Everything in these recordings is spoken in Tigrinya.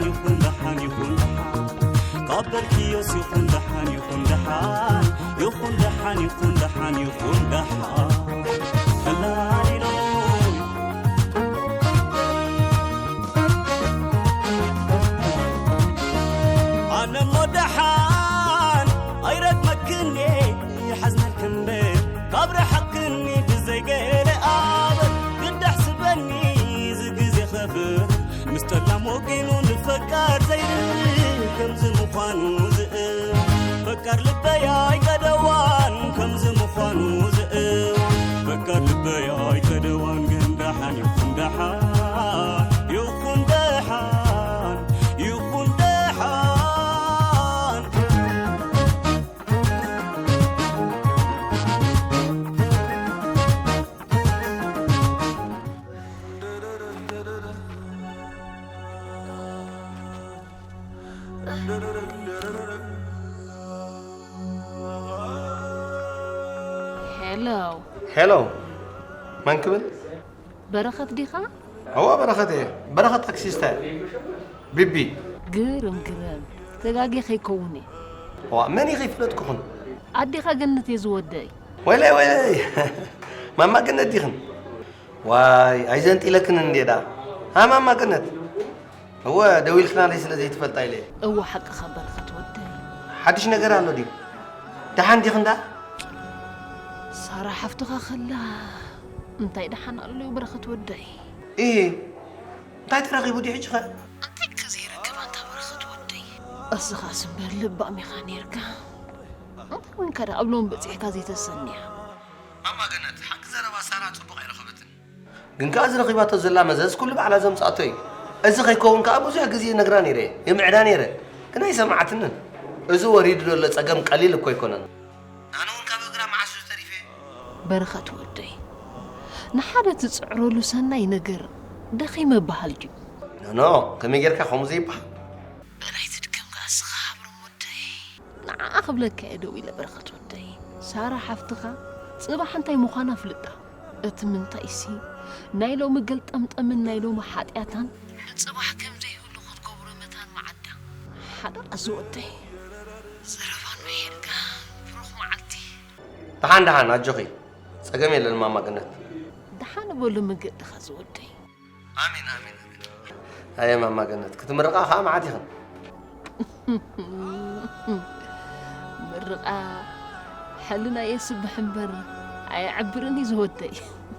ይኹን ደሓን፣ ይኹን ደሓን፣ ካብ በልክዮስ ይኹን ደሓን፣ ይኹን ደሓን፣ ይኹን ደሓን፣ ይኹን ደሓን፣ ይኹን ደሓን። ፈላሊሎይ። ኣነ እሞ ደሓን ኣይረግመክን እየ፣ ይሓዝነልክ እምበር ካብ ረሓቕክኒ ብዘይ ገለ ኣበር ግዳሕ ስበኒ እዚ ግዜ ኸፍር ምስ ጠላም ወጊኑ ንፈቃር ዘይርእ ከምዚ ምዃኑ ዝእ ፈቃር ልበይ ኣይከደዋን ከምዚ ምዃኑ ዝእ ፈቃር ልበይ ኣይከደዋን ግን ደሓን ይኹን ደሓን ይኹን ደሓን ይኹን ደሓን። ሄሎ። ሄሎ፣ መን ክብል? በረኸት ዲኻ? እዋ፣ በረኸት እየ። በረኸት ታክሲስታ እየ። ቢቢ። ግርም ግርም። ተጋጌ ከይከውን እየ። እዋ፣ መን ኢኺ? ይፍለጥኩኹን። ኣዴኻ ገነት እየ ዝወደይ። ወይለይ፣ ወይለይ። ማማ ገነት ዲኽን? ዋይ፣ ኣይዘንጢለክን እንዴ ዳ። ኣ፣ ማማ ገነት። እወ፣ ደዊልክናለይ ስለ ዘይትፈልጣ ኢለ እየ። እወ፣ ሓቅኻ በረኸት ወደይ። ሓድሽ ነገር ኣሎ ድዩ? ደሓን ዲኽን ዳ? ሳራ ሓፍትኻ ከላ እንታይ ደሓን ኣሎ እዩ በረኸት ወደይ? እሂ፣ እንታይ ተረኺቡ ድዩ ሕጂ ኸ? እንታይ ከ ዘይረክብ ኣንታ በረኸት ወደይ? እስኻስ እምበር ለባም ኢኻ ኔርካ። እንታይ ኮንካ ደኣ ኣብ ሎሚ በጺሕካ ዘይተሰንያ? ማማ ገነት፣ ሓቂ ዘረባ ሳራ ጽቡቕ ኣይረኸበትን። ግን ከኣ እዚ ረኺባቶ ዘላ መዘዝ ኩሉ ባዕላ ዘምጽኣቶ እዩ። እዚ ከይከውን ከኣ ብዙሕ ግዜ ይነግራ ነይረ እየ፣ ይምዕዳ ነይረ። ግን ኣይሰምዓትንን። እዚ ወሪዱ ዘሎ ጸገም ቀሊል እኮ ኣይኮነን። ኣነ እውን ካብ እግራ መዓስ እዩ ተሪፈ? በረኸት ወደይ፣ ንሓደ ትጽዕረሉ ሰናይ ነገር ደኺመ በሃል ድዩ? ኖኖ፣ ከመይ ጌርካ ከምኡ ዘይበሃል? በላይ ትድከም ከኣ እስኻ ሃብሮም ወደይ። ንዓኣ ክብለካ እየ ደው ኢለ በረኸት ወደይ። ሳራ ሓፍትኻ ጽባሕ እንታይ ምዃና ፍልጣ። እቲ ምንታይሲ ናይ ሎሚ ገልጠምጠምን ናይ ሎሚ ሓጢኣታን ንጽባሕ ከም ዘይህሉ ክትገብሮ መታን መዓዳ። ሓደራ ዝወደይ። ዘረባ ኖሄልካ ብሩኽ መዓልቲ። ደሓን ደሓን ኣጆኺ፣ ጸገም የለን ማማ ገነት። ደሓን በሉ መገድኻ ዝወደይ። ኣሜን ኣሜን ኣሜን። ኣየ ማማ ገነት ክትምርቓ ከዓ መዓት ኢኽን። ምርቓ ሕልና የስብሕ እምበር ኣየዕብርን እዩ ዝወደይ።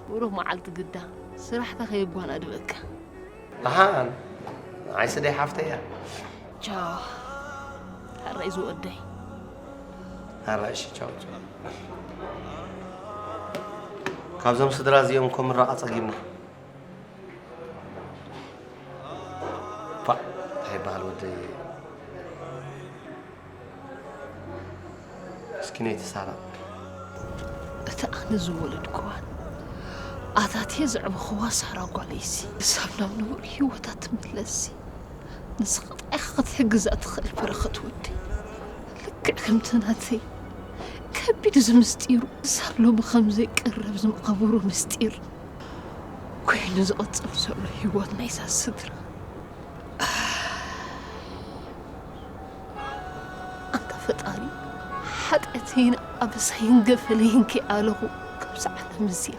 ብሩኽ መዓልቲ ግዳ ስራሕካ ከየጓናድበካ። ደሓን ንዓይ ስደይ ሓፍተይ እያ። ቻው ሕራይ ዝወደይ። ሕራይ እሺ ቻው ቻው። ካብዞም ስድራ እዚኦም እኮ ምረቓ ጸጊብና። ፋእ እንታይ ይበሃል ወደይ። እስኪ ነይቲ ሳራ። እታ ኣነ ዝወለድክዋን ኣታትየ ዘዕበኽዋ ሳራ ጓለይሲ ክሳብ ናብ ንቡር ህይወታ ትምለስሲ ንስኻ ጥራይ ኢኻ ክትሕግዛ ትኽእል በረኸት ወደይ። ልክዕ ከምቲ ናተይ ከቢድ እዚ ምስጢሩ ክሳብ ሎሚ ከም ዘይቅረብ ዝመቐብሮ ምስጢር ኮይኑ ዝቕጽል ዘሎ ህይወት ናይዛ ስድራ። ኣንታ ፈጣሪ ሓጢኣተይን ኣበሳይን ገፈለይን ከይኣለኹ ካብዛ ዓለም እዚኣ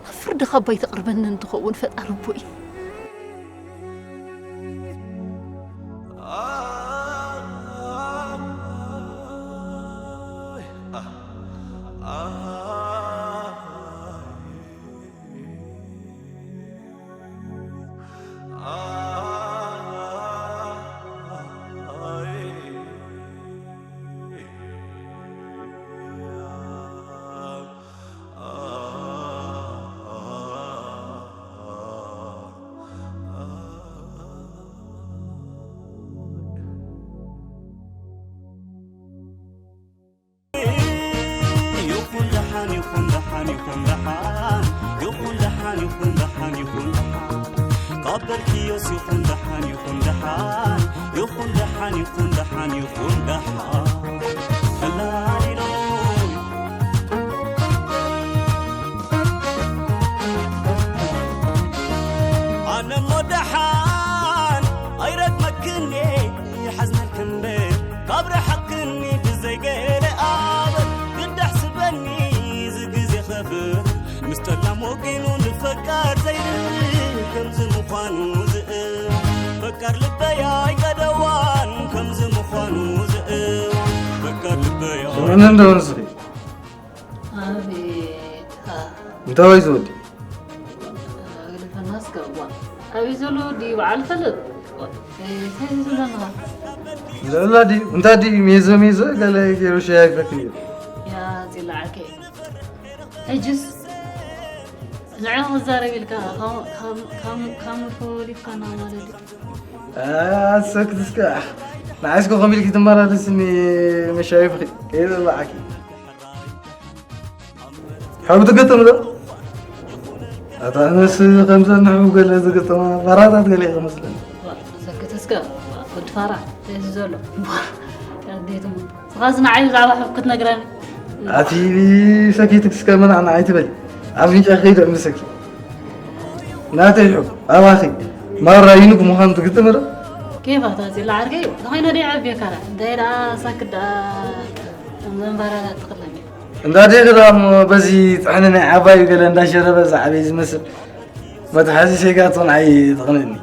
ናብ ፍርድኻ እባ ኣይተቕርበኒ እንትኸውን ፈጣሪ ኣቦይ። ይኹን ደሓን ይኹን ደሓን ይኹን ደሓን ይኹን ደሓን ይኹን ደሓን ይኹን ደሓን ካብ በልክዮስ ይኹን ደሓን ይኹን ደሓን ይኹን ደሓን ይኹን ደሓን ይኹን ደሓን ፈላሊሎይ ኣነ እሞ ደሓን ኣይረግመክ ምስ ጠላም ወጊኑ ንፈቃር ዘይርኢ ከምዚ ምዃኑ ዝእ ፈቃር ልበይ ኣይቀደዋን ከምዚ ምዃኑ ዝእ ፈቃር ልበይ ኣይ ስምዕኒ እንዶ ንስኺ ኣቤት እንታይ ወይ ዝወዲ ግደፈናስ ከዋ ኣበይ ዘሎ ወዲ በዓል ፈልጥ እንታይ ዘለና ዘላ ድዩ እንታይ ድዩ ሜዞ ሜዞ ገለ ገይሩ ሸያይፈክ እዩ ያ ፂላዓከ ሕጅስ ንዕ ክዛረብ ኢልካ ካብ ፈወሊፍካና ማለት እዩ ኣሰክት እስከ ንዓይስከ ከምኡ ኢልኪ ትመላለስኒ መሻይፍኺ ከይዘላዓኪ ሕቡ ትገጥም ዶ ኣታ ኣነስ ከምዘን ሕቡ ገለ ዝገጠማ ባራታት ገለ ይመስለኒ ሰክት እስከ ወዲ ፋራ እዚ ዘሎ ኣዴትሞ ስኻስ ንዓይ ብዛዕባ ሕቡ ክትነግረኒ ኣቲ ሰኪትክ እስከ መናዕ ንዓይ ትበል ኣፍንጫ ከይድ ዕምሰኪ ናተይ ሕቡ ኣባኺ ማራ ይኑክ ምዃኑ ትግጥም ዶ ኬፍ ኣታ ፂላ ዓርከይ ዝኾይነ ደ ዓብየካ እንታይ ደኣ ሳክት ደኣ መንባራታት ትኽለኒ እንዳ ዴ ክዳሞ በዚ ጥሕኒ ናይ ዓባዩ ገለ እንዳሸረበ ዝዓበይ ዝመስል መትሓዚ ሴጋቶ ንዓይ ትቕንእኒ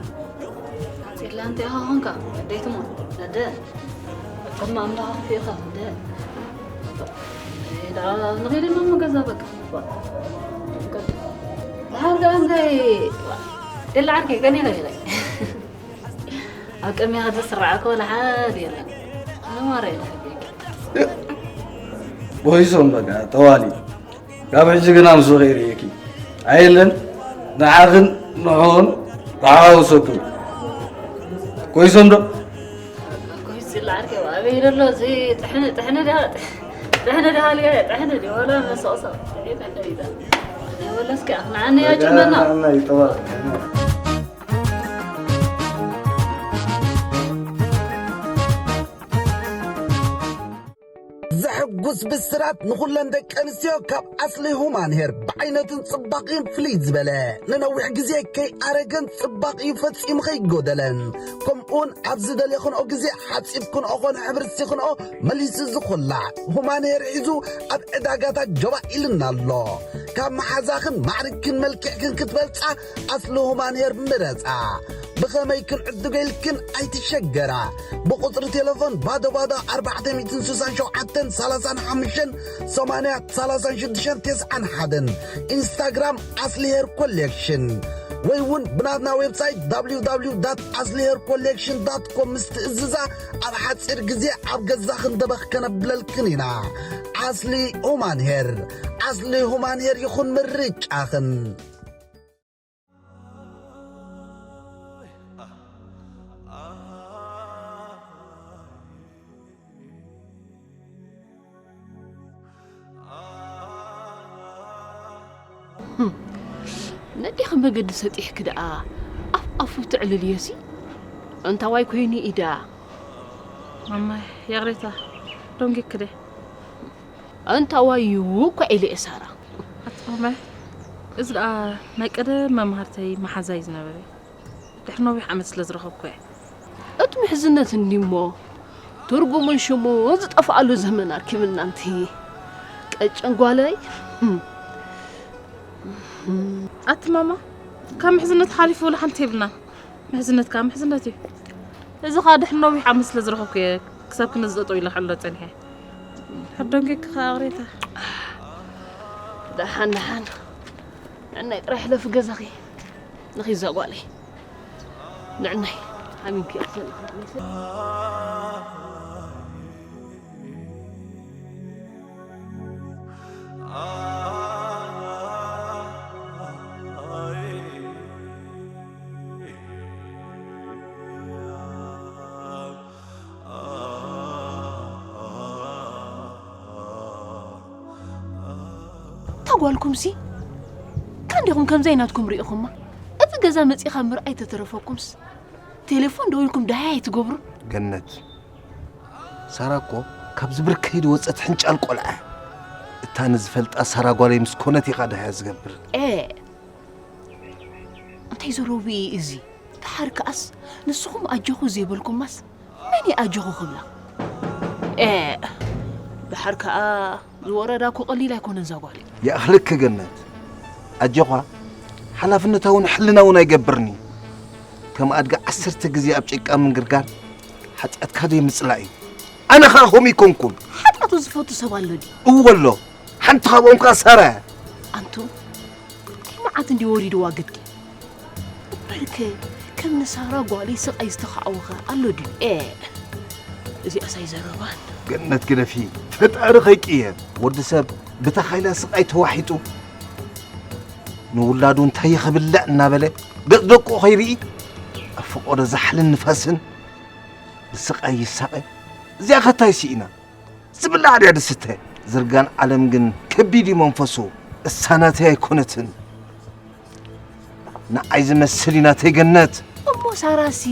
ፂላ እንታይ ኸኾንካ ደይትሞ ደደ ከም ኣምላኽ ክፍኢኻ ደ ንኸይድ ሞ ገዛ በቃ ድሓር ደኣ እንታይ ፂላ ዓርከይ ቀኒኸ ኢኸ ኣብ ቅድሚኻ ዝስራዕ እኮ ወላ ሓደ የለን። ኣነ ማራ እየ ዝሕበየካ። ቦይሶም በቃ ጠዋሊ ካብ ሕጂ ግና ምስ ከይርእየኪ ኣየለን ንዓኽን ንዕኡን ተሓዋውሰኩም ኮይሶም ዶ ኮይስ ይላዓል ከባ ኣበይ ደሎ እዚ ጥሕኒ ጥሕኒ ድሃ ጥሕኒ ድሃ ልጋ ጥሕኒ ድዩ ወላ መሰቕሰቕ ጥሒት እንደ ይዛ ወላ እስኪ ኣኽንዓኒ ያጭመና ይጠዋል ዘሐጉስ ብስራት ንኹለን ደቂ ኣንስትዮ ካብ ኣስሊ ሁማን ሄር ብዓይነቱን ጽባቕኡን ፍልይ ዝበለ ንነዊሕ ግዜ ከይኣረገን ጽባቕኡ ፈጺሙ ከይጎደለን ከምኡውን ኣብ ዝደለኽንኦ ግዜ ሓጺብ ክንኦ ኾነ ሕብርሲ ክንኦ መሊሱ ዝኹላዕ ሁማን ሄር ሒዙ ኣብ ዕዳጋታት ጀባ ኢልና ኣሎ ካብ መሓዛኽን ማዕርግክን መልክዕክን ክትበልጻ ኣስሊ ሁማን ሄር ምረጻ ብኸመይ ክንዕድጎ ኢልክን ኣይትሸገራ ብቁፅሪ ቴሌፎን ባዶ ባዶ ኣርባዕተ ሚእትን ስሳን ሸውዓተን ሰላሳን ሓሙሽተን ሰማንያ ሰላሳን ሽዱሽተን ተስዓን ሓደን ኢንስታግራም ኣስሊ ሄር ኮሌክሽን ወይ እውን ብናትና ዌብሳይት www ኣስሊ ሄር ኮሌክሽን ኮም ምስ ትእዝዛ ኣብ ሓፂር ግዜ ኣብ ገዛኽን ደበኽ ከነብለልክን ኢና ኣስሊ ሁማን ሄር ኣስሊ ሁማን ሄር ይኹን ምርጫኽን ነዴኺ መገዲ ሰጢሕኪ ደኣ ኣፍ ኣፉ ትዕልልዮሲ ኣንታዋይ ኮይኑ ኢዳ ማማ ይቕሬታ ደንጊክደ ኣንታዋይ እዩ እኳ ኢለ እየ ሳራ ኣቲ ማማ እዚ ደኣ ናይ ቀደም መምሃርተይ መሓዛይ ዝነበረ ድሕሪ ነዊሕ ዓመት ስለ ዝረኸብኩ እየ እቲ ምሕዝነት እንዲሞ ትርጉሙን ሽሙ ዝጠፍኣሉ ዘመን ኣርኪብና እንቲ ቀጭን ጓለይ ኣቲ ማማ ካብ ምሕዝነት ሓሊፉ ወላ ሓንቲ የብልናን ምሕዝነት ከዓ ምሕዝነት እዩ እዚ ከዓ ድሕሪ ነዊሕ ዓመት ስለ ዝረኸብኩ እየ ክሳብ ክንዚ ጠጠው ኢለ ክዕሎ ፀኒሐ ሕደንጌ ከዓ ኣቕሬታ ደሓን ደሓን ንዕናይ ጥራይ ሕለፊ ገዛኺ ንኺዛ ጓለይ ንዕናይ ኣሚንኪ እያ ዘለኺ እታ ጓልኩም ሲ ካንዲኹም ከምዚ ኣይናትኩም ርኢኹማ እቲ ገዛ መፂኻ ምርኣይ ተተረፈኩምስ ቴሌፎን ደዊልኩም ደሃይ ኣይትገብሩን ገነት ሳራ እኮ ካብ ዝብርከይ ዝወፀት ሕንጫል ቆልዓ እታ ንዝፈልጣ ሳራ ጓለይ ምስ ኮነት ኢኻ ደሃያ ዝገብር ኤ እንታይ ዘረቡ እዩ እዚ ደሓር ከኣስ ንስኹም ኣጆኹ ዘይበልኩማስ መን እዩ ኣጆኹ ክብላ ኤ ደሓር ከኣ ዝወረዳ እኮ ቀሊል ኣይኮነን እዛ ጓል ይኣኽለኪ ገነት ኣጆኻ፣ ሓላፍነታውን ሕልናውን ኣይገብርኒ። ከም ኣድጋ ዓሰርተ ግዜ ኣብ ጭቃ ምንግርጋር ሓጢኣትካ ደይ ምጽላእ እዩ። ኣነ ኸኣ ከምኡ ኣይኮንኩን። ሓጢኣቱ ዝፈቱ ሰብ ኣሎ ድዩ? እወ ኣሎ። ሓንቲ ካብኦም ከኣ ሳራ እያ። ኣንቱ፣ እንታይ መዓት እንዲ ወሪድዋ ግዲ? እምበርከ፣ ከም ንሳራ ጓለይ ስቓይ ዝተኻዕወኸ ኣሎ ድዩ? ኤ፣ እዚኣስ ኣይዘረባን። ገነት ግደፊ፣ ፈጣሪ ኸይቅየም። ወዲ ሰብ ብተኻይላ ስቓይ ተዋሒጡ፣ ንውላዱ እንታይ ክብልዕ እናበለ፣ ገጽ ደቁ ኸይርኢ፣ ኣብ ፈቖዶ ዛሕልን ንፋስን ብስቓይ ይሳቐ። እዚኣ ኸ እንታይ ስኢና? ዝብላዕ ድያ ድስተ? ዝርጋን ዓለም ግን ከቢድ እዩ መንፈሱ። እሳ ናተይ ኣይኮነትን። ንዓይ ዝመስል እዩ ናተይ ገነት። እሞ ሳራሲ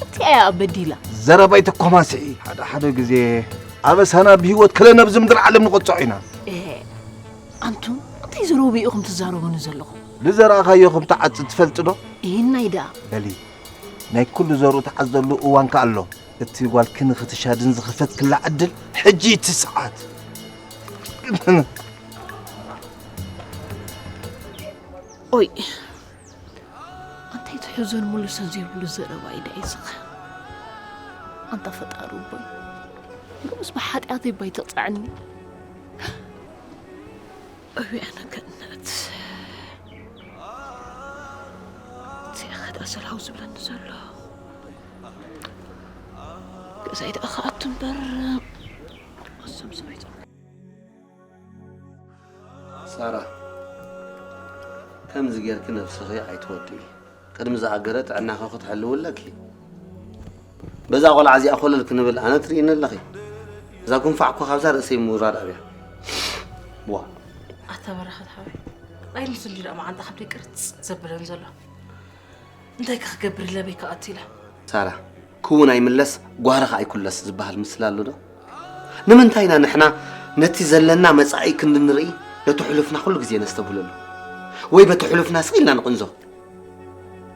እንታይ እያ በዲላ? ዘረባይ ተኮማስዒ። ሓደ ሓደ ግዜ ኣበሳና ብህይወት ከለና ኣብዚ ምድሪ ዓለም ንቐጽዖ ኢና። ኤ፣ ኣንቱም እንታይ ዘረቡ ኢኹም ትዛረቡኒ ዘለኹም? ዝዘራእኻዮ ከም ትዓጽድ ትፈልጢ ዶ? ይህናይ ደኣ። በሊ፣ ናይ ኩሉ ዘርኡ ትዓጽደሉ እዋን ከኣ ኣሎ። እቲ ጓልኪ ንኽትሻድን ዝኸፈትክላ ዕድል ሕጂ እቲ ሰዓት። ኦይ፣ ኣንታይ ትሕዞን ምልሶን ዘይብሉ ዘረባ እዩ ደኣ ይስኻ። ኣንታ ፈጣሪ እቦይ፣ ሎምስ ብሓጢኣተይ ባይ ተቕጽዓኒ። ኣበይ ኣነ ገነት፣ እንታይ ኢኻ ደኣ ሰላው ዝብለኒ ዘሎ? ገዛይ ደኣ ክኣቱ እምበር፣ እሶም ሰበይቶም። ሳራ፣ ከምዚ ጌርኪ ነብስኺ ኣይትወድኢ። ቅድሚ ዝኣገረ ጥዕናኺ ክትሕልዊ ኣለኪ። በዛ ቆልዓ እዚኣ ኮለል ክንብል ኣነ ትርእይኒ ኣለኺ። እዛ ጉንፋዕ እኮ ካብዛ ርእሰይ ምውራድ ኣብያ። ዋ። ኣታ በረኸት ሓወይ፣ ኣይ ንሱ እንዲ ደኣ መዓንጣ ከብደይ ቅርጽ ዘብለን ዘሎ። እንታይ ከ ክገብር ኢለ ኣበይ ክኣቱ ኢለ። ሳራ፣ ክውን ኣይምለስ ጓህርኻ ኣይኩለስ ዝበሃል ምስላ ኣሎ ዶ? ንምንታይ ኢና ንሕና ነቲ ዘለና መጻኢ ክንዲ ንርኢ ነቲ ሕሉፍና ኩሉ ግዜ ነስተብህለሉ? ወይ በቲ ሕሉፍና ስቕ ኢልና ንቕንዞ?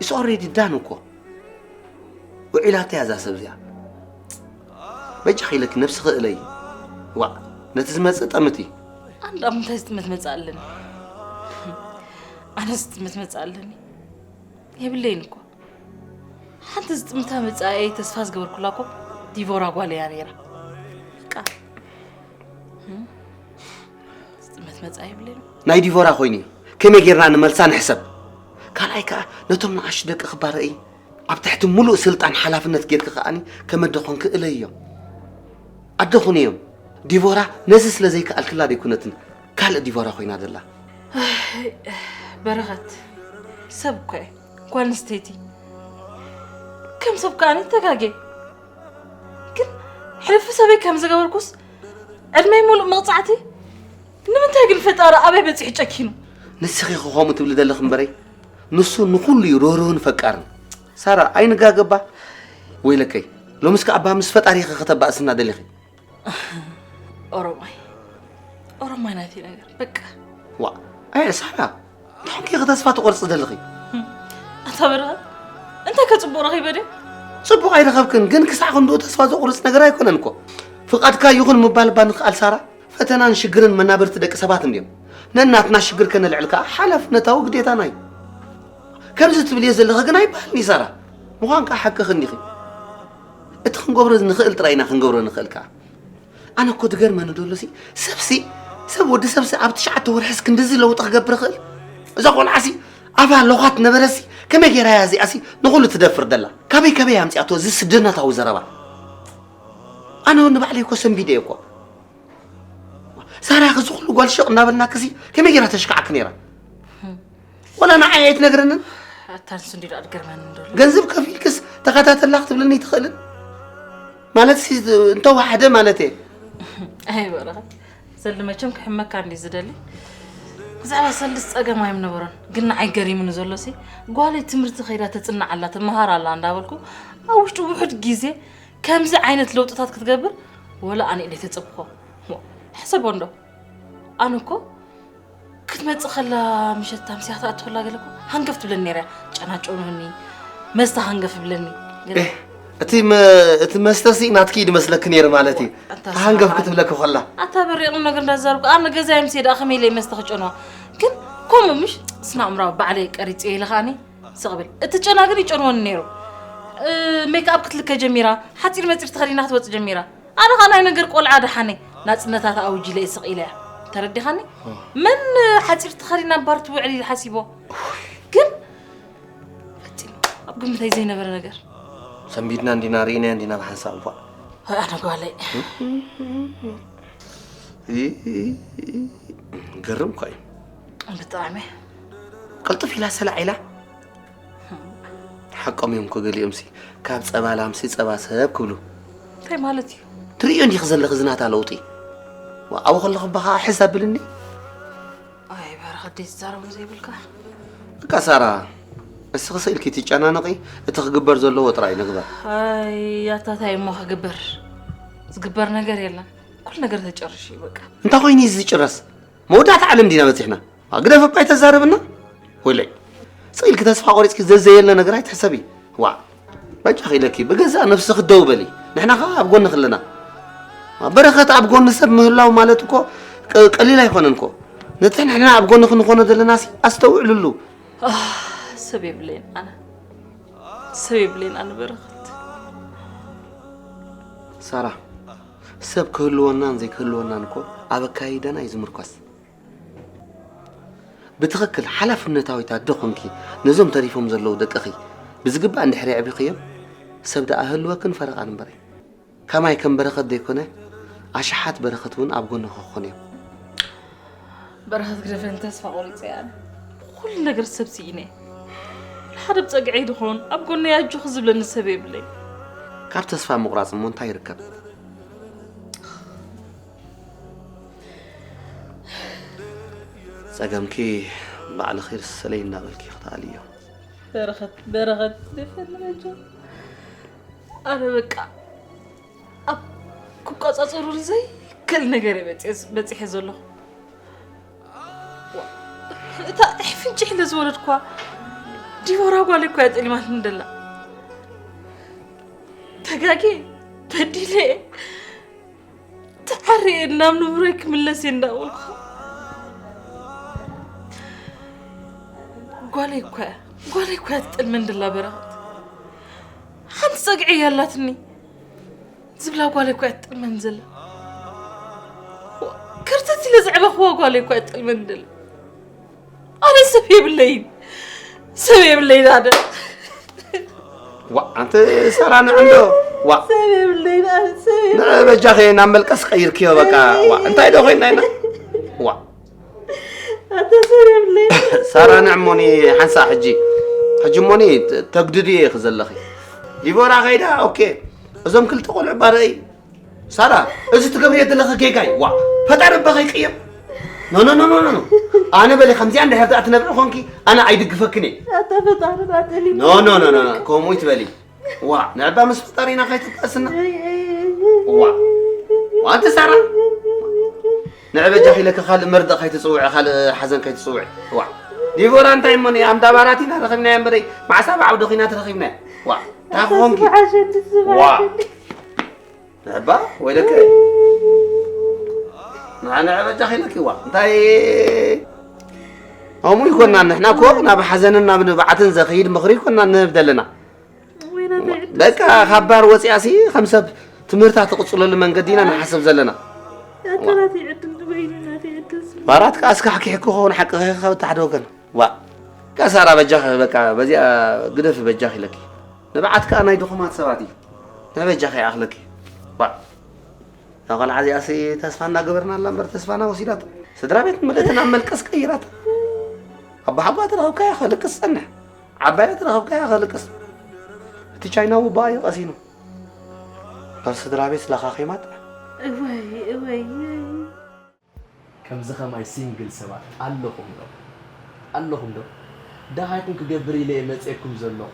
It's already done እኮ። ውዒላታ እያ እዛ ሰብ እዚኣ። በጃኺ ኢለኪ ነብስኺ እለዪ። ዋእ፣ ነቲ ዝመጽእ ጠምቲ። ኣነ ደኣ ምንታይ ዝጥመት መጻእ ኣለኒ? ኣነ ዝጥመት መጻእ ኣለኒ? የብለይን እኮ። ሓንቲ ዝጥምታ መጻእየይ ተስፋ ዝገበርኩላ እኮ ዲቮራ ጓል እያ ነይራ። በቃ። ዝጥመት መጻእ የብለይን። ናይ ዲቮራ ኮይኑ እዩ። ከመይ ጌርና ንመልሳ ንሕሰብ። ካልኣይ ከኣ ነቶም ንኣሽቱ ደቂ ክባረኢ ኣብ ትሕቲ ምሉእ ስልጣን ሓላፍነት ጌርኪ ከኣኒ ከመ ኣደ ኾንኪ እለይዮም። ኣደ ኹንዮም። ዲቮራ ነዚ ስለ ዘይከኣልክላ ደይኮነትን ካልእ ዲቮራ ኮይና ዘላ። በረኸት ሰብ እኮ እየ። ጓል ኣንስተይቲ ከም ሰብ ከኣኒ ተጋግየ። ግን ሕልፊ ሰበይ ከም ዝገበርኩስ ዕድመይ ሙሉእ መቕጻዕቲ ንምንታይ ግን ፈጣሪ ኣበይ በጺሑ ጨኪኑ? ንስኺ ኢኺ ከምኡ ትብሊ ዘለኺ እምበረይ ንሱ ንኹሉ እዩ ርህሩህን ፈቃርን። ሳራ ኣይንጋገባ። ወይለከይ ሎምስ ከኣ እባ ምስ ፈጣሪኺ ከተባእስና ደሊኺ። ኦሮማይ ኦሮማይ ናይቲ ነገር በቃ። ዋእ ኣየ ሳራ እንታይ ኮንኪ ኢኺ ተስፋ ትቖርጺ ዘለኺ? ኣታ በረኸት እንታይ ከ ጽቡቕ ረኺበ ድየ? ጽቡቕ ኣይረኸብክን ግን ክሳዕ ክንድኡ ተስፋ ዘቑርጽ ነገር ኣይኮነን እኮ። ፍቓድካ ይኹን ምባል እባ ንኽኣል ሳራ። ፈተናን ሽግርን መናብርቲ ደቂ ሰባት እንድዮም። ነናትና ሽግር ከነልዕል ከኣ ሓላፍነታዊ ግዴታና እዩ። ከምዚ ትብልዮ ዘለኺ ግን ኣይበሃልን እዩ ሳራ። ምዃን ከኣ ሓቅኺ እንዲኺ። እቲ ክንገብሮ ንኽእል ጥራይ ኢና ክንገብሮ ንኽእል ከኣ። ኣነ እኮ ዝገርመኒ ደሎሲ ሰብሲ ሰብ ወዲ ሰብሲ ኣብ ትሽዓተ ወርሕስ ክንድዚ ለውጢ ክገብር ይኽእል? እዛ ቆልዓሲ ኣፋ ሎኻት ነበረሲ ከመይ ገይራ እያ እዚኣሲ ንኹሉ ትደፍር ደላ? ካበይ ካበይ ኣምፂኣቶ እዚ ስደነታዊ ዘረባ? ኣነ እውን ንባዕለይ እኮ ሰንቢደ እየ እኮ። ሳራ ከዚ ኩሉ ጓል ሽቕ እናበልናክሲ ከመይ ገይራ ተሽካዓኪ ነይራ? ወላ ንዓይ ኣይትነግረንን? ኣታ ንሱ እንዲ ደኣ ዝገርመኒ ደሎ። ገንዘብ ከፊልክስ ተኸታተላ ክትብለኒ ኣይትኽእልን? ማለትሲ እንተወሓደ ማለት እየ። ኣይ በረኸት ሰልዲ መቸም ክሕመካ እንዲ ዝደሊ። ብዛዕባ ሰልድስ ጸገም ኣይምነበሮን ግን ንዓይ ገሪሙኒ ዘሎሲ ጓለይ ትምህርቲ ከይዳ ተጽንዕ ኣላ ትመሃር ኣላ እንዳበልኩ ኣብ ውሽጢ ውሑድ ግዜ ከምዚ ዓይነት ለውጥታት ክትገብር ወላ ኣነ ኢለ ተጸብኮ ሕሰቦ እንዶ ኣነ እኮ ክትመጽእ ከላ ምሸት ኣምስያ ክትኣቱ ከላ ገለ እኮ ሃንገፍ ትብለኒ ነይራ ጨናጨኑኒ መስተ ሃንገፍ ይብለኒ ገለ እቲ እቲ መስተ ሲ ናትኪ ድመስለኪ ነይሩ ማለት እዩ ሃንገፍ ክትብለኪ ከላ ኣታ በሪቕ ነገር እንዳዛርብኩ ኣነ ገዛይ ምሴ ደኣ ከመይ ኢለ መስተ ክጨንዋ ግን ከምኡ ምሽ ስና እምራዊ ባዕለይ ቀሪጸ ኢለ ከኣኒ ስቕ ብል። እቲ ጨና ግን ይጨንወኒ ነይሩ። እ፣ ሜክኣፕ ክትልከ ጀሚራ፣ ሓጺር መጺር ተኸዲና ክትወጽእ ጀሚራ። ኣነ ኸኣ ናይ ነገር ቆልዓ ደሓነይ ናጽነታ ተኣውጅ ኢለ እየ ስቕ ኢለያ። ተረዲኻኒ? መን ሓጺር ተኸዲና እምበር ትውዕል ኢሉ ሓሲቦ? ግን ፈጺሙ ኣብ ግምተይ ዘይነበረ ነገር። ሰንቢድና እንዲና ርኢናያ እንዲና ብሓንሳብ እኳ። ኣነ ጓለይ። ይ-፣ ገርም እኳ እዩ። ብጣዕሚ። ቅልጥፍ ኢላ ሰላዕ ኢላ። ሓቆም እዮም እኮ ገሊኦምሲ፣ ካብ ጸባ ላምሲ ጸባ ሰብ ክብሉ። እንታይ ማለት እዩ? ትርእዮ እንዲኺ ዘለኺ ዝናታ ለውጢ። ዋ፣ ኣብኡ ከለኹ እባ ኸዓ ሕዝ ኣብልኒ። ኣይ፣ በረኸት ደይ ትዛረቦ ዘይብልካ። በቃ ሳራ፣ እስኺ ስኢልኪ ትጨናነቒ፣ እቲ ክግበር ዘለዎ ጥራይ ንግበር። ኣይ፣ ኣታ ታይ እሞ ክግበር? ዝግበር ነገር የለን። ኩሉ ነገር ተጨርሹ እዩ በቃ። እንታይ ኮይኑ እዩ ዝጭረስ? መወዳእታ ዓለም ዲና በጺሕና? ዋ፣ ግደፍ እባ ኣይተዛርብና። ወይለይ፣ ስኢልኪ ተስፋ ቆሪጽኪ ዘዘየለ ነገር ኣይትሕሰቢ። ዋ፣ በጃኺ ኢለኪ ብገዛእ ነብስኺ ደው በሊ። ንሕና ኸኣ ኣብ ጎንኺ ኣለና። ዋ፣ በረኸት ኣብ ጎኒ ሰብ ምህላው ማለት እኮ ቅ-፣ ቀሊል ኣይኮነን እኮ። ነቲ ንሕና ኣብ ጎንኺ ንኾኖ ዘለናሲ ኣስተውዕልሉ። ኣህ፣ ሰብ የብለይን ኣነ። ሰብ የብለይን ኣነ በረኸት። ሳራ፣ ሰብ ክህልወናን ዘይክህልወናን እኮ ኣብ ኣካይዳና እዩ ዝምርኮስ። ብትኽክል ሓላፍነታዊት ኣደ ኾንኪ ነዞም ተሪፎም ዘለዉ ደቅኺ ብዝግባእ እንድሕር የዕቢኽዮም፣ ሰብ ደኣ ህልወክን ፈረቓን እምበረይ። ከማይ ከም በረኸት ዘይኮነ፣ ኣሽሓት በረኸት እውን ኣብ ጎንኺ ክኾኑ እዮም። በረኸት ግደፈኒ፣ ተስፋ ቆሪጸ እየ ኣነ። ኩሉ ነገር ሰብ ስኢነ። ሓደ ብጸግዐይ ድኾን ኣብ ጎነይ ኣጆኺ ዝብለኒ ሰብ የብለይ። ካብ ተስፋ ምቑራጽ እሞ እንታይ ይርከብ? ጸገምኪ ባዕልኺ ርሰለይ እናበልኪ ክትኣልዮ። በረኸት፣ በረኸት፣ ግደፈኒ በጃ። ኣነ በቃ ኣብ ክቆጻጸሩ ዘይክእል ነገር እየ በጺ-፣ በጺሐ ዘለኹ። እታ ፍንጭሕ ኢለ ዝወለድኳ ዲቦራ ጓለይ እኮ እያ ጠሊማትኒ ደላ። ተጋግየ፣ በዲለ፣ ተዓርየ ናብ ንቡረይ ክምለስ እየ እንዳበልኩ። ጓለይ እኮ እያ፣ ጓለይ እኮ እያ ትጠልመኒ ደላ በረኸት። ሓንቲ ጸግዒ እያ ኣላትኒ። ዝብላ ጓል እኮ እያ ትጥልመን ዘላ። ከርተት ኢለ ዘዕበኽዋ ጓል እኮ እያ ትጥልመን ዘላ። ኣነ ሰብ የብለይን። ሰብ የብለይን ኣነ። ዋ፣ ኣንቲ ሳራ ንዕ እንዶ። ዋ። ሰብ የብለይን ኣነ ሰብ የብለይን። ንዕ በጃኺ ናብ መልቀስ ቀይርክዮ በቃ። ዋ፣ እንታይ ዶ ኮይና ኢና? ዋ። ኣታ ሰብ የብለይን። ሳራ ንዕ እሞኒ ሓንሳእ ሕጂ። ሕጂ እሞኒ ተ-፣ ተግድድዮ ኢኺ ዘለኺ። ዲቦራ ከይዳ፣ ኦኬ። እዞም ክልተ ቆልዑ ባርኣይ። ሳራ፣ እዚ ትገብርዮ ዘለኺ ጌጋ እዩ። ዋ፣ ፈጣሪ እባ ከይቅየም። ኖ፣ ኖ፣ ኖ፣ ኖ፣ ኖ፣ ኖ። ኣነ በሊ ከምዚኣ እንድሕር ደኣ ትነብዒ ኮንኪ፣ ኣነ ኣይድግፈክን እየ። ኣታ ፈጣሪ ናተሊ። ኖ፣ ኖ፣ ኖ፣ ኖ፣ ኖ። ከምኡ ይትበሊ። ዋ፣ ንዕባ ምስ ፈጣሪና ከይትጣስና። ኣይ፣ ኣይ፣ ኣይ፣ ኣይ። ዋ። ዋ፣ ኣንቲ ሳራ። ንዕ በጃኺ ኢለኪ ካልእ መርድእ ከይትጽውዒ፣ ካልእ ሓዘን ከይትጽውዒ። ዋ። ዲቦራ እንታይ እሞ ንኣ ኣምዳባራት ኢና ረኺብናያ እምበረይ፣ ማዕሳ ብዓውዲ ኹና ተረኺብናያ። ዋ። እንታይ ክኾንኪ? ስብሓሸኒ፣ ዋ። ስብሓሸኒ። ንዕባ ወይለከ። ንዓ ንዕ በጃኺ ኢለኪ፣ ዋ። እንታይ? ከምኡ ይኮና፣ ንሕና እኮ ናብ ሓዘንን ናብ ንብዓትን ዘኽይድ ምኽሪ ይኮና ንህብ ዘለና። ወይ ናተይ ዕድል በቃ ስለ ካብ ባር ወፂኣሲ ከም ሰብ ትምህርታ ትቕፅለሉ መንገዲ ኢና ንሓስብ ዘለና። ኣታ ናተይ ዕድል ንበይኑ ናተይ ዕድል ስለ ባራት ከኣ ኣስካሕኪሕኪ ክኸውን ሓቂ ከይከብ ታሕደ ወገን። ዋ። ከሳራ በጃኺ በቃ በዚኣ ግደፊ በጃኺ ኢለኪ። ንብዓት ከኣ ናይ ድኹማት ሰባት እዩ። ናይ በጃኺ ይኣኽለኪ። ዋ። እዛ ቆልዓ እዚኣሲ ተስፋ እናገበርናላ እምበር ተስፋና ወሲዳቶ። ስድራ ቤት ምልእቲ ናብ መልቀስ ቀይራታ። ኣቦሓጓ ተረኸብካያ ከልቅስ ጸንሕ። ዓባያ ተረኸብካያ ከልቅስ። እቲ ቻይና ውባኣ እዩ ቀሲኑ። ካብ ስድራ ቤት ለኻኺማ ጥራሕ። እወይ፣ እወይ፣ እወይ። ከምዚ ከማይ ሲንግል ሰባት ኣለኹም ዶ? ኣለኹም ዶ? ደሃይኩም ክገብር ኢለ እየ መፅኤኩም ዘለኹ።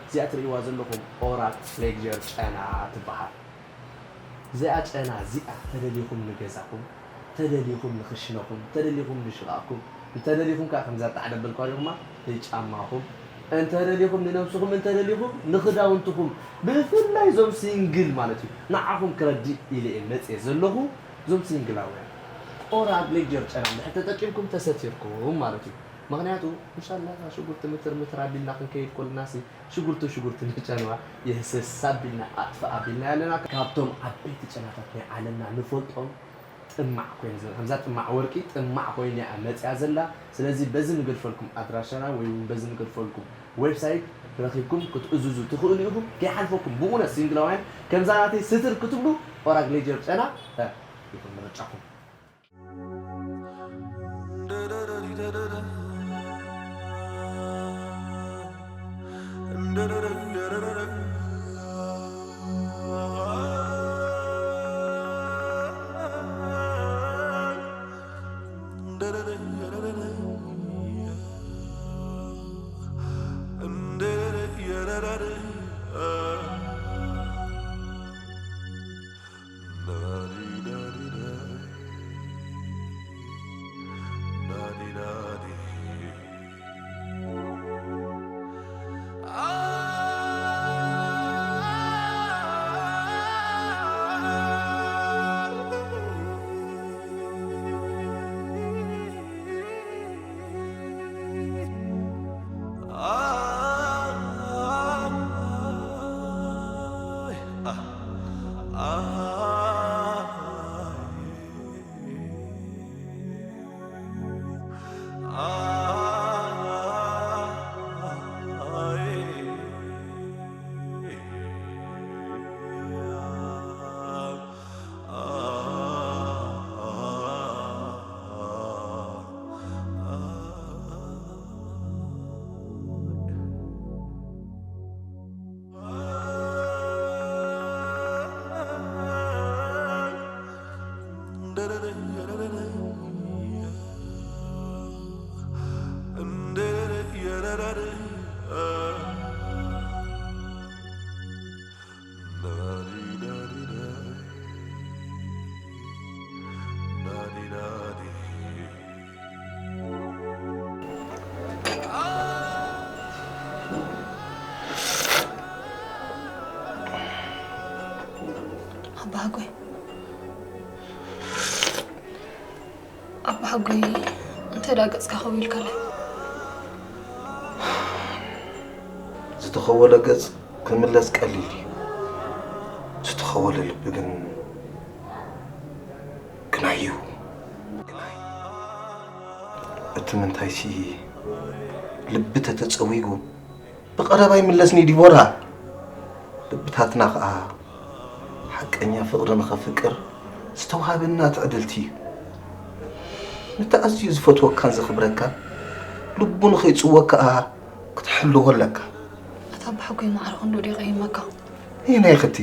እዚኣ ትርእይዋ ዘለኹም ኦራል ፍሌክጀር ጨና ትበሃል። እዚኣ ጨና እዚኣ ተደሊኹም ንገዛኹም፣ ተደሊኹም ንኽሽነኹም፣ ተደሊኹም ንሽቓቕኩም፣ እንተደሊኹም ከዓ ከምዛ ጣዕደ በልኳ ዲኹማ ንጫማኹም፣ እንተደሊኹም ንነብስኹም፣ እንተደሊኹም ንኽዳውንትኹም፣ ብፍላይ እዞም ሲንግል ማለት እዩ። ንዓኹም ክረድእ ኢለ እየ መፅየ ዘለኹ። እዞም ሲንግላውያን ኦራል ፍሌክጀር ጨና እንድሕር ተጠቂምኩም ተሰቲርኩም ማለት እዩ። ምኽንያቱ እንሻላ እታ ሽጉርቲ ምትር ምትር ኣቢልና ክንከይድ ከለናሲ ሽጉርቲ ሽጉርቲ ንጨንዋ የህሰስ ኣቢልና ኣጥፍእ ኣቢልና ኣለና። ካብቶም ዓበይቲ ጨናታት ናይ ዓለምና ንፈልጦም ጥማዕ ኮይኑ ዘላ፣ ከምዛ ጥማዕ ወርቂ ጥማዕ ኮይኑ እያ መፅያ ዘላ። ስለዚ በዚ ንገድፈልኩም ኣድራሻና ወይ እውን በዚ ንገድፈልኩም ዌብሳይት ረኺብኩም ክትእዝዙ ትኽእሉ ኢኹም። ከይሓልፈኩም ብእውነት ሲንግላውያን ከምዛ ናተይ ስትር ክትብሉ ኦራግ ሌጀር ጨና እ፣ ይኹን ምርጫኹም። ኣባሓጎይ ኣባሓጎይ እንተ ደኣ ገጽካ ከዊልካለይ። ዝተኸወለ ገጽ ክምለስ ቀሊል እዩ። ዝተኸወለ ልቢ ግን ግናይ እዩ። እቲ ምንታይሲ ልቢ ተተጸዊጉ ብቐረባ ይምለስኒ ዲቦራ። ልብታትና ኸኣ ሓቀኛ ፍቕሪ ንኸፍቅር ዝተዋህበና ትዕድልቲ እዩ። ነቲ ኣዝዩ ዝፈትወካን ዘኽብረካን ልቡ ንኸይጽወ ከኣ ክትሕልዎ ኣለካ። ኣታ ኣባሓጎይ ማዕረ ክንዱ ድየ ቀይመካ? ይህ ናይ ኽቲ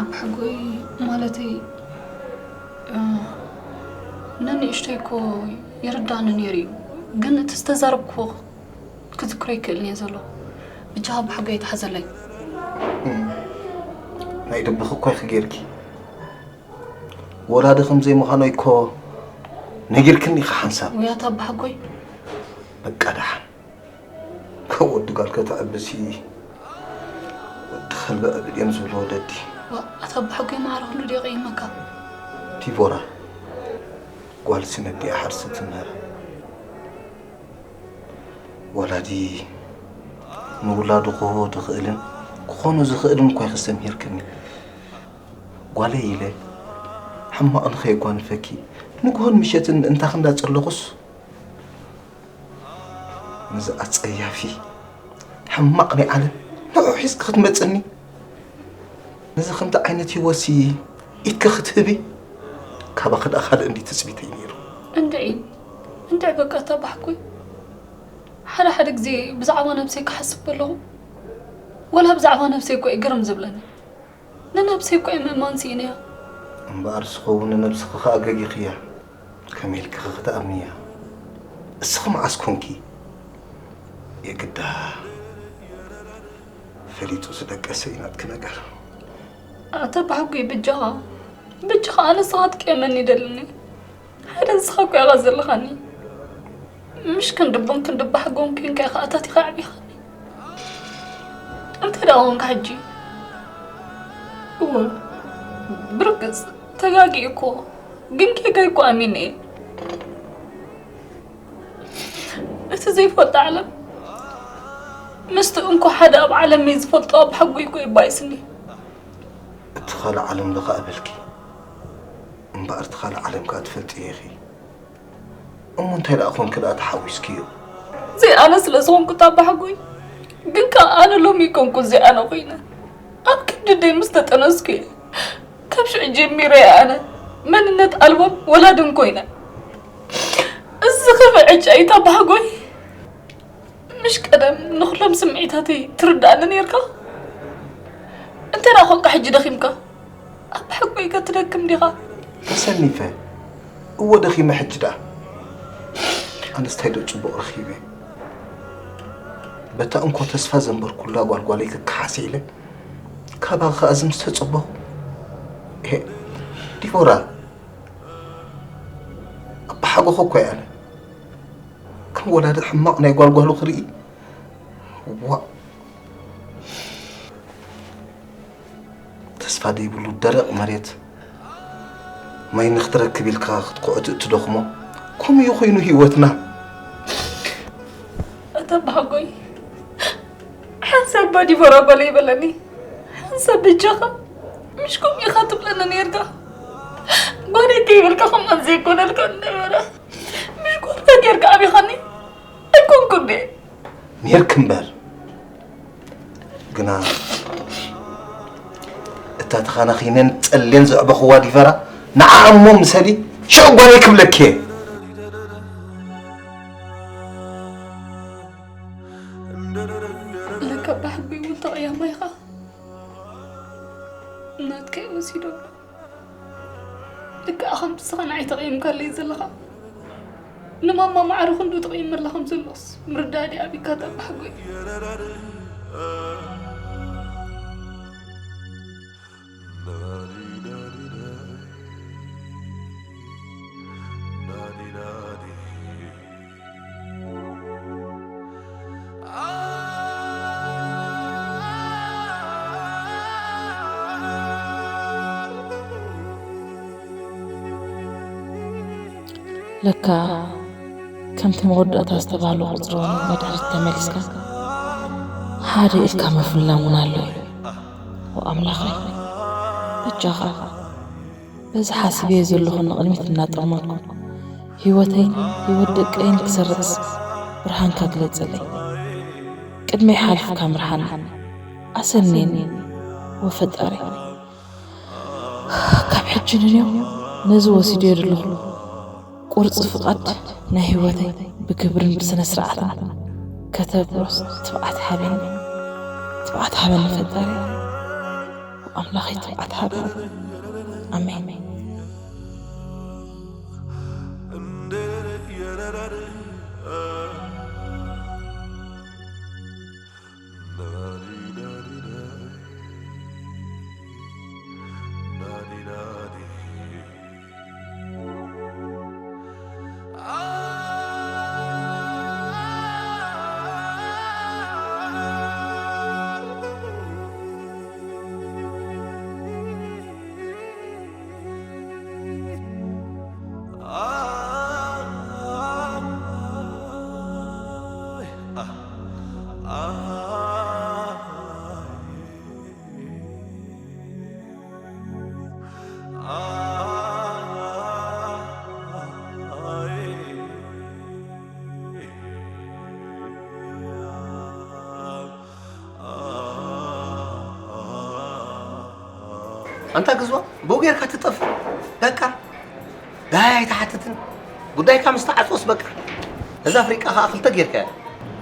ኣባሓጎይ ማለተይ፣ እ፣ ነንእሽተይ እኮ ይርዳእኒ ነይሩ እዩ፣ ግን እቲ ዝተዛረብክዎ ክዝክሮ ይክእልን እየ ዘሎ። ብጃኻ ኣባሓጎይ ኣይትሓዘለይ። ናይ ልብኺ እኮ ኢኺ ጌርኪ። ወላዲ ከም ዘይምዃኖይ እኮ ነጊርክኒ ኢኺ ሓንሳብ። ውይ ኣታ ኣባሓጎይ። በቃ ደሓን። ካብ ወዲ ጓል ከተዕብሲ ወዲ ከልቢ ዕብድ እዮም ዝብሉ ወለዲ። ዋ፣ ኣታ ኣባሓጎይ ማዕረ ክንዱ ድየ ቀይመካ? ዲቦራ፣ ጓልሲ ነዲኣ ሓርሲ ትምህር። ወላዲ ንውላዱ ክህቦ ዝኽእልን ክኾኖ ዝኽእልን እኳ ኢኺ ኣስተምሂርክኒ። ጓለይ ኢለ ሕማቕ ንኸየጓንፈኪ ንግሆን ምሸትን ምእንታኺ እንዳጸለኹስ፣ ነዚ ኣጸያፊ ሕማቕ ናይ ዓለም ንዑ ሒዝኪ ክትመጽኒ፣ ነዚ ከምዚ ዓይነት ህይወትሲ ኢድኪ ክትህቢ፣ ካባኺ ደኣ ካልእ እንድዩ ትጽቢተይ ነይሩ። እንድዒ፣ እንድዒ በቃ ኣታ ኣባሓጎይ። ሓደ ሓደ ግዜ ብዛዕባ ነብሰይ ክሓስብ ከለኹ፣ ወላ ብዛዕባ ነብሰይ እኮ እዩ ግርም ዝብለኒ። ንነብሰይ እኮ እየ ምእማን ስኢነያ። እምበኣር ዝኸውን ንነብስኺ ከኣ ገጊኽያ። ከመይ ኢልኪ ኸ ክትኣምንያ? እስኺ መዓስ ኮንኪ? የግዳ ፈሊጡ ዝደቀሰ እዩ ናትኪ ነገር። ኣታ ኣባሓጎይ ብጃኻ፣ ብጃኻ ኣነ ንስኻ ትቅየመኒ ይደልኒ። ሓደ ንስኻ እኮ ኢኻ ዘለኻኒ። ምሽ ክንዲ ቡን ክንዲ ባሕጎን ኮንካ ኢኻ ኣታቲኻ ኣዕቢኻኒ። እንታይ ደኣ ኮንካ ሕጂ? እወ፣ ብርግጽ ተጋጊየ እኮ፣ ግን ጌጋይ እኮ ኣሚነ እየ። እቲ ዘይፈልጦ ዓለም ምስቲ እንኮ ሓደ ኣብ ዓለመይ ዝፈልጦ ኣባሓጎይ እኮ የባይስኒ። እቲ ካልእ ዓለም ዶ ከኣ በልኪ እምበኣር እቲ ካልእ ዓለም ከኣ ትፈልጥዮ ኢኺ። እሞ እንታይ ደኣ ኮንኪ ደኣ ተሓዊስክዮ? ዘይኣነ ስለ ዝኾንኩ እታ ኣባሓጎይ። ግን ከኣ ኣነ ሎሚ ኣይኮንኩን ዘይኣነ ኮይነ። ኣብ ክንዲ ኣደይ ምስ ተጠነስኩ እየ። ካብ ሽዑ ጀሚረ እየ ኣነ መንነት ኣልቦን ወላድን ኮይነ። እዚ ዝኸፍእ ዕጫ እዩ እታ ኣባሓጎይ። ምሽ ቀደም ንኹሎም ስምዒታተይ ትርድኣኒ ኔርካ? እንታይ ደኣ ኮንካ ሕጂ ደኺምካ? ኣባሓጎይ ከ ትደክም ዲኻ? ተሰኒፈ እወ ደኺመ ሕጂ ደኣ ኣነስ ታይ ዶ ጽቡቕ ረኺበ በታ እንኮ ተስፋ ዘንበርኩላ ጓልጓለይ ክከሓስ ኢለ ካባኺ ከኣ እዚ ምስ ተጸበኹ ዲቦራ ኣባሓጎኺ እኮ እየ ኣነ ከም ወላዲ ሕማቕ ናይ ጓልጓሉ ክርኢ ዋእ ተስፋ ደይብሉ ደረቕ መሬት ማይ ንኽትረክብ ኢልካ ክትኩዕት እትደኽሞ ከምኡ እዩ ኮይኑ ህይወትና። ኣታ ኣባሓጎይ ሓንሳብ እባ ዲቦራ ጓለይ በለኒ ሓንሳብ በጃኻ ምሽ ከምኡ ኢኻ ትብለኒ ኔርካ ጓለይ ከይበልካ ከምኣ ዘይኮነልካ ነበረ ምሽ ጓልካ ጌርካ ኣቢኻኒ ኣይኮንኩን ድየ ኔርኪ እምበር ግና እታ ተኻናኺነን ጸሌን ዘዕበኽዋ ዲፈራ ንዓ እሞ ምሰሊ ሽዑ ጓለይ ክብለኪ እየ። ለካ ኣባሓጎይ እውን ተቐያማይ ኢኻ ናትካ እዩ ወሲዱ ኣሎ። ልክኣ ከምቲ ንስኻ ንዓይ ተቐይምካለይ ዘለኻ ንማማ ማዕረ ክንድኡ ተቐይመላ ከም ዘሎስ ምርዳእ ድኣ ኣቢካ ተባሕጎ እዩ። ለካ ከምቲ መወዳእታ ዝተባህሎ ቁፅሪ እውን ንድሕሪት ተመሊስካ ሓደ ኢልካ ምፍላም እውን ኣሎ እዩ። ኣምላኸይ በጃኻ በዚ ሓሲበዮ ዘለኹ ንቕድሚት እናጠመትኩ ህይወተይን ህይወት ደቀይን ክሰርጽ ብርሃንካ ግለጸለይ። ቅድመይ ሓሊፍካ ምርሓኒ ኣሰንየኒ ወፈጣሪ። ካብ ሕጂ ንንዮ ነዚ ወሲደዮ ዘለኹ ቁርፂ ፍቓድ ናይ ህይወተይ ብክብርን ብስነ ስርዓትን ከተብሮስ ትብዓት ሃበኒ። ትብዓት ሃበኒ ፈጣሪ ኣምላኸይ ትብዓት ሃበኒ። ኣሜን። ኣንታ ግዝዋ ብኡ ጌርካ ትጠፍእ በቃ ዳይ ኣይትሓትትን ጉዳይካ ምስ ተዓፅወስ በቃ ነዛ ኣፍሪቃ ከዓ ክልተ ጌርካያ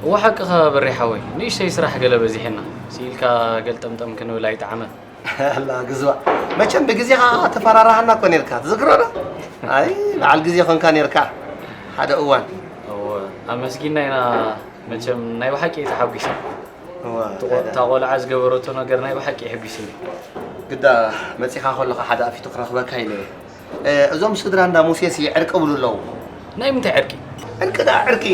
እወ ሓቅኻ በሬ ሓወይ ንእሽተይ ስራሕ ገለ በዚሐና ስኢልካ ገልጠምጠም ክንብል ኣይጠዓመን ኣላ ግዝዋ መቸም ብግዜኻ ተፈራራሃና እኮ ኔርካ ትዝክሮ ዶ ኣይ በዓል ግዜ ኾንካ ኔርካ ሓደ እዋን እወ ኣመስጊና ኢና መቸም ናይ ብሓቂ ተሓጒሰ እታ ቆልዓ ዝገበረቶ ነገር ናይ ብሓቂ የሐጒስኒ። ግዳ መጺኻ ከለኻ ሓደ ኣፊቱ ክረኽበካ ኢለ እየ። እዞም ስድራ እንዳ ሙሴሲ ዕርቂ ብሉ ኣለዉ። ናይ ምንታይ ዕርቂ? ዕርቂ ደኣ ዕርቂ።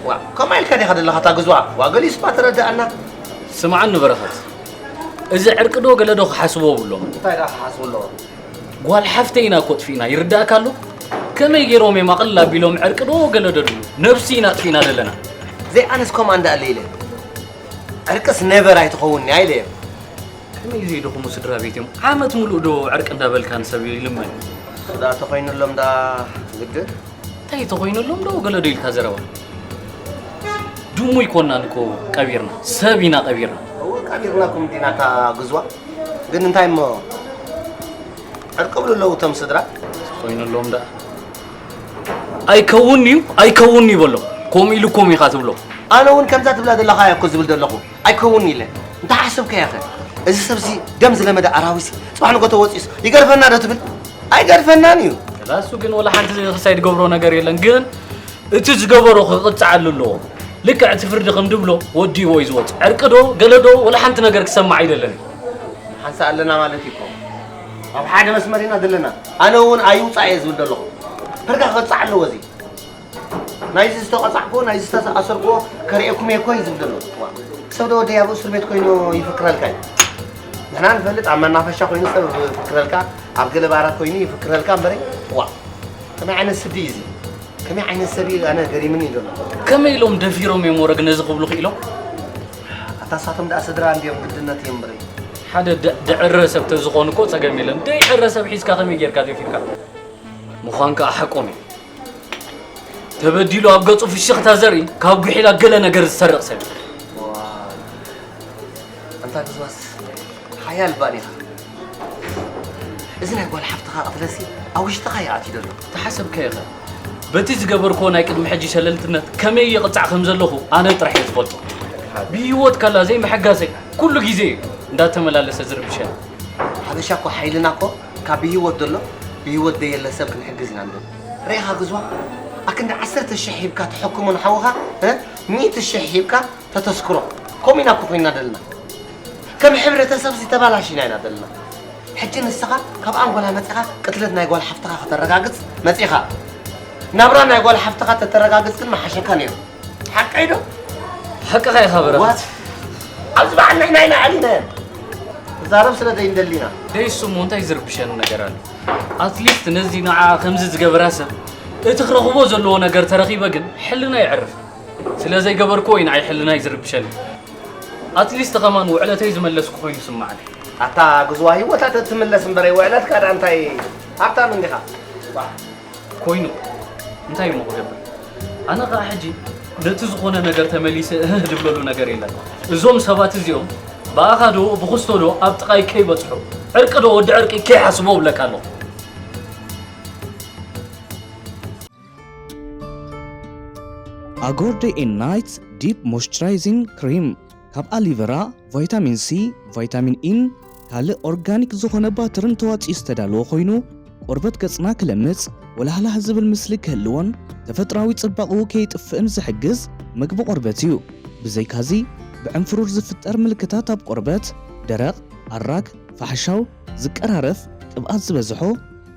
ዋ፣ ከምኣ ኢልካ ዲኻ ዘለኻ እታ ግዝዋ? ዋ፣ ገሊኡስ እባ ተረድኣና። ስምዓኒ በረኸት፣ እዚ ዕርቂ ዶ ገለ ዶ ክሓስብዎ የብሎም። እንታይ ደኣ ክሓስቡ ኣለዎም? ጓል ሓፍተይ ኢና እኮ ኣጥፊእና ይርዳእካ ኣሎ? ከመይ ገይሮም እዮም ኣቕልል ኣቢሎም ዕርቂ ዶ ገለ ዶ ድዩ ነብሲ ኢና ኣጥፊእና ዘለና። ዘይኣነስ ከምኣ እንዳኣለ ኢለ። ዕርቅስ ኔቨር ኣይትኸውን እያ ኢለ እየ። ከመይ ዘይደኹሙ ስድራ ቤት እዮም። ዓመት ሙሉእ ዶ ዕርቂ እንዳበልካ ንሰብ ይልመን? ዳ ተኾይኑሎም ዳ ግድን። እንታይ ተኾይኑሎም ዶ ገለ ዶ ኢልካ ዘረባ? ድሙ ይኮናን እኮ ቀቢርና፣ ሰብ ኢና ቀቢርና። እወ ቀቢርናኩም ዲና እታ ግዝዋ። ግን እንታይ እሞ ዕርቂ ብሉ ኣለዉ እቶም ስድራ። ተኾይኑሎም ዳ ኣይከውን እዩ ኣይከውን እዩ በሎ። ከምኡ ኢልኩም ኢኻ ትብሎ። ኣነ እውን ከምዛ ትብላ ዘለኻ እያ እኮ ዝብል ዘለኹ። ኣይከውን ኢለ እንተ ሓሰብካዮ ኸ? እዚ ሰብሲ ደም ዝለመደ ኣራዊሲ ጽባሕ ንጎ ተወጺኡስ ይገድፈና ዶ ትብል? ኣይገድፈናን እዩ። ላሱ ግን ወላ ሓንቲ ክሳይ ዝገብሮ ነገር የለን። ግን እቲ ዝገበሮ ክቕፅዓሉ ኣለዎ። ልክዕ እቲ ፍርዲ ከም ድብሎ ወዲዎ እዩ ዝወፅ። ዕርቂ ዶ ገለ ዶ ወላ ሓንቲ ነገር ክሰማዕ ኣይደለን። ሓንሳ ኣለና ማለት እዩ እኮ። ኣብ ሓደ መስመር ኢና ዘለና። ኣነ እውን ኣይውፃእ እየ ዝብል ዘለኹ። ፍርዲ ክቕፃዕ ኣለዎ እዚ። ናይዚ ዝተቐጻዕክዎ ናይዚ ዝተኣሰርክዎ ከርእየኩም እየ እኮ እዩ ዝብል ዘሎ። ዋ፣ ሰብ ዶ ወደይ ኣብ እስር ቤት ኮይኑ ይፍክረልካ እዩ። ንሕና ንፈልጥ ኣብ መናፈሻ ኮይኑ ሰብ ይፍክረልካ፣ ኣብ ገለ ባራት ኮይኑ ይፍክረልካ እምበረ። ዋ፣ ከመይ ዓይነት ስዲ እዩ እዚ? ከመይ ዓይነት ሰብ እዩ? ኣነ ገሪምኒ እዩ ዘሎ። ከመይ ኢሎም ደፊሮም እዮም ወረግ ነዚ ክብሉ ክኢሎም? ኣታ ንሳቶም ደኣ ስድራ እንድዮም ግድነት እዮም እምበረ። ሓደ ደ- ደዕረ ሰብ ተዝኾኑ እኮ ጸገም የለን። ደይዕረ ሰብ ሒዝካ ከመይ ጌርካ ደፊርካ? ምዃን ከኣ ሓቆም እዩ። ተበዲሉ ኣብ ገጹ ፍሽኽታ ዘርኢ ካብ ጉሒላ ገለ ነገር ዝሰርቕ ሰብ እዩ። ኣንታ ግዝማስ ሓያል ባን ኢኻ። እዚ ናይ ጓል ሓፍትኻ ቅትለሲ ኣብ ውሽጥኻ እዩ ኣትዩ ዘሎ። ተሓሰብካዮ ኸ? በቲ ዝገበርክዎ ናይ ቅድሚ ሕጂ ሸለልትነት ከመይ ይቕጻዕ ከም ዘለኹ ኣነ ጥራሕ እየ ዝፈልጦ። ብህይወት ካላ ዘይምሕጋሰይ ኩሉ ግዜ እዩ እንዳተመላለሰ ዝርብሸኒ። ሓበሻ እኮ ሓይልና እኮ ካብ ብህይወት ዘሎ ብህይወት ደየለ ሰብ ክንሕግዝ ኢና ንብል። ርኢኻ ግዝዋ ኣክንዲ ዓሰርተ ሽሕ ሂብካ ትሕክሞ ንሓውኻ እ ሚእቲ ሽሕ ሂብካ ተተስክሮ። ከምኡ ኢና እኮ ኮይንና ዘለና። ከም ሕብረተሰብ ሲ ተባላሺና ኢና ዘለና። ሕጂ ንስኻ ካብ ኣንጎላ መጺኻ ቅትለት ናይ ጓል ሓፍትኻ ከተረጋግጽ መጺኻ። ናብራ ናይ ጓል ሓፍትኻ ተተረጋግጽ ግን ምሓሸካ ነይሩ። ሓቀይ ዶ? ሓቅኻ ኢኻ በረኸት። ኣብዚ በዓል ንሕና ኢና ኣሊናየን። ክዛረብ ስለ ዘይንደሊ ኢና። ደይሱ እሞ እንታይ ዝርብሸኒ ነገር ኣሎ? ኣትሊስት ነዚ ንዓ ከምዚ ዝገበራ ሰብ እቲ ክረኽቦ ዘለዎ ነገር ተረኺበ ግን ሕልና የዕርፍ። ስለ ዘይገበርክዎ እዩ ንዓይ ሕልናይ ዝርብሸኒ። ኣትሊስት ኸማን ውዕለተይ ዝመለስኩ ኮይኑ ይስምዓኒ። ኣታ ግዝዋ ህይወታ ተትምለስ እምበረይ ውዕለትካ ደኣ እንታይ ሃብታም እንዲኻ። ኮይኑ እንታይ እሞ ክገብር? ኣነ ኸኣ ሕጂ ነቲ ዝኾነ ነገር ተመሊሰ እህህ ድብለሉ ነገር የለን። እዞም ሰባት እዚኦም ብኣኻ ዶ ብኽስቶ ዶ ኣብ ጥቓይ ከይበጽሑ ዕርቂ ዶ ወዲ ዕርቂ ከይሓስቦ እብለካ ኣለኹ። ኣጎር ደይ ኤን ናይት ዲፕ ሞይስቸራይዚንግ ክሪም ካብ ኣሊቨራ፣ ቫይታሚን ሲ፣ ቫይታሚን ኢን ካልእ ኦርጋኒክ ዝኾነ ባተርን ተዋፂኡ ዝተዳለወ ኮይኑ ቆርበት ገፅና ክለምፅ ወላህላህ ዝብል ምስሊ ክህልዎን ተፈጥራዊ ፅባቕኡ ከይጥፍእን ዝሕግዝ ምግቢ ቆርበት እዩ። ብዘይካዚ ብዕንፍሩር ዝፍጠር ምልክታት ኣብ ቆርበት፣ ደረቕ፣ ኣራግ፣ ፋሕሻው፣ ዝቀራረፍ፣ ቅብኣት ዝበዝሖ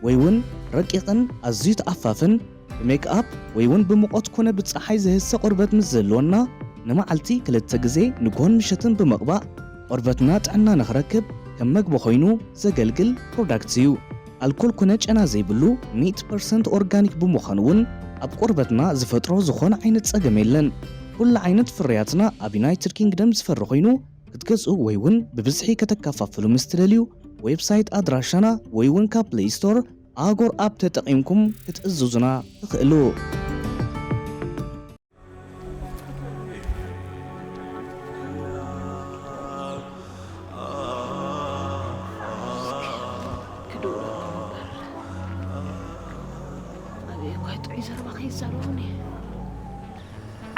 ወይ እውን ረቂቕን ኣዝዩ ተኣፋፍን ብሜክኣፕ ወይ እውን ብሙቐት ኮነ ብጸሓይ ዝህሰ ቆርበት ምስ ዝህልወና ንመዓልቲ ክልተ ግዜ ንግሆን ምሸትን ብምቕባእ ቆርበትና ጥዕና ንኽረክብ ከም መግቢ ኮይኑ ዘገልግል ፕሮዳክት እዩ። ኣልኮል ኮነ ጨና ዘይብሉ ሚእቲ ፐርሰንት ኦርጋኒክ ብምዃኑ እውን ኣብ ቆርበትና ዝፈጥሮ ዝኾነ ዓይነት ጸገም የለን። ኩሉ ዓይነት ፍርያትና ኣብ ዩናይትድ ኪንግደም ዝፈሪ ኮይኑ ክትገዝኡ ወይ እውን ብብዝሒ ከተከፋፍሉ ምስ ትደልዩ ዌብሳይት ኣድራሻና ወይ እውን ካብ ፕለይ ስቶር ኣጎር ኣፕ ተጠቒምኩም ክትእዝዙና ትኽእሉ።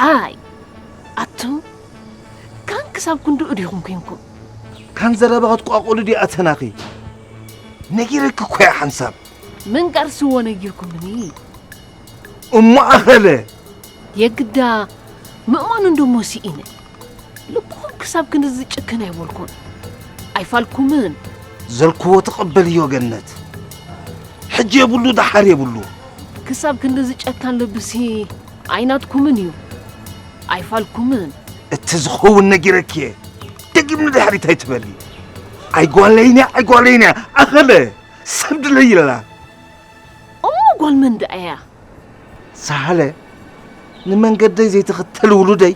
ኣይ ኣቱም ካን ክሳብ ክንድኡ ዲኹም ኮንኩም? ካን ዘረባ ክትቋቑሉ ድዩ ኣተናኺ? ነጊረኪ እኮ እየ ሓንሳብ። ምንጋር ስዎ ነጊርኩምኒ። እሞ ኣኸለ። የግዳ ምእማኑ እንዶ ሞሲ ኢነ። ልብኹም ክሳብ ክንድዚ ጭክን ኣይበልኩን። ኣይፋልኩምን። ዘልክዎ ተቐበልዮ ገነት። ሕጂ የብሉ ደሓር የብሉ። ክሳብ ክንድዚ ጨካን ልብሲ ኣይናትኩምን እዩ። ኣይፋልኩምን። እቲ ዝኸውን ነጊረኪ እየ። ደጊም ንድሕሪት ኣይትበሊ። ኣይጓለይን እያ ኣይጓለይን እያ ኣኸለ ሰብ ድለይለላ። እሞ ጓል መን ደኣ እያ? ሳህለ ንመንገደይ ዘይትኽተል ውሉደይ